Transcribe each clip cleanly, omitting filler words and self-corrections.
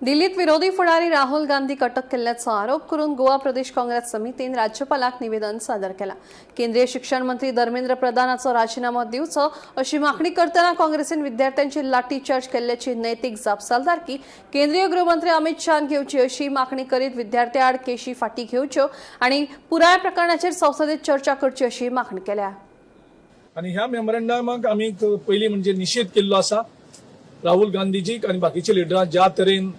दिल्लीत विरोधी फुडारी राहुल गांधीक अटक केल्ल्याचो आरोप करून गोवा प्रदेश काँग्रेस समितीन राज्यपालाक निवेदन सादर केलां. केंद्रीय शिक्षण मंत्री धर्मेंद्र प्रधानाचो राजीनामो दिवचो अशी मागणी करतना काँग्रेसीन विद्यार्थ्यांची लाठीचार्ज केल्ल्याची नैतीक जापसालदारकी केंद्रीय गृहमंत्री अमित शहान घेवची अशी मागणी करीत विद्यार्थ्यां आड केशी फाटी घेवच्यो आनी पुराय प्रकरणाचेर संसदेत चर्चा करची अशी मागणी केल्या. आनी ह्या मेमोरंडमाक आमी पयलीं म्हणजे निशेध केल्लो आसा राहुल गांधीजीक आनी बाकीच्या लिडरांक, ज्या तरेन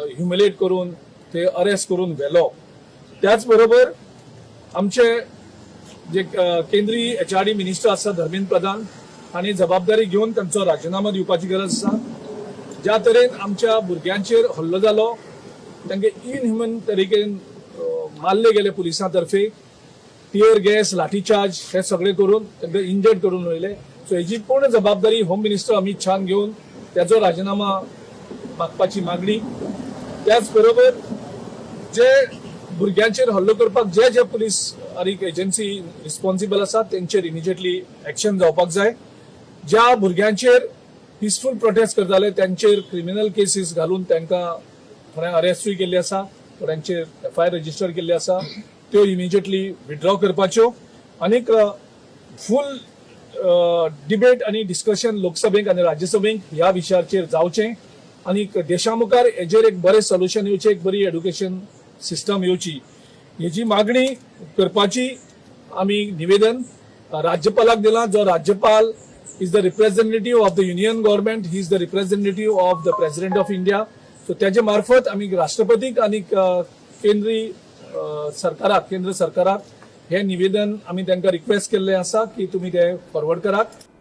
ह्युमिलेट करून ते अरेस्ट करून व्हेलो. त्याच बरोबर आमचे जे केंद्रीय एचआरडी मिनिस्टर आसा धर्मेंद्र प्रधान हांणी जबाबदारी घेवन तांचो राजिनामो दिवपाची गरज आसा. ज्या तरेन आमच्या भुरग्यांचेर हल्लो जालो, तांकां इनह्युमन तरेन मारले गेले पुलिसां तर्फे, टियर गॅस, लाठीचार्ज हे सगळे करून तांकां इंजर्ड करून वयले. सो हेजी पूर्ण जबाबदारी होम मिनिस्टर अमित शहान घेवन त्याचो राजीनामा मागपाची मागणी. त्याच बरोबर जे भुरग्यांचेर हल्लो करपाक जे जे पुलीस आनी एजन्सी रिस्पॉन्सिबल आसा, तेंचेर इमिजिएटली एक्शन जावपाक जाय. ज्या भुरग्यांचेर पिसफूल प्रोटेस्ट करताले, त्यांचेर क्रिमिनल केसीस घालून तांकां थोड्यांक अरेस्टूय केल्ली आसा, थोड्यांचेर एफआयआर रजिस्टर केल्ली आसा, त्यो इमिजिएटली विड्रॉ करपाच्यो. आनीक फूल डिबेट आनी डिस्कशन लोकसभेक आनी राज्यसभेक ह्या विशयाचेर जावचें आनी देशा मुखार हेजेर एक बरें सोल्युशन येवचें, एक बरी एड्युकेशन सिस्टम येवची, हेजी मागणी करपाची आमी निवेदन राज्यपालाक दिलां, जो राज्यपाल is the representative of the union government, he is the representative of the President of India. So त्याचे मार्फत आमी राष्ट्रपतीक आनी केंद्रीय सरकाराक, केंद्र सरकाराक हे निवेदन आमी तांकां रिक्वेस्ट केल्लें आसा की तुमी ते फॉरवर्ड करात.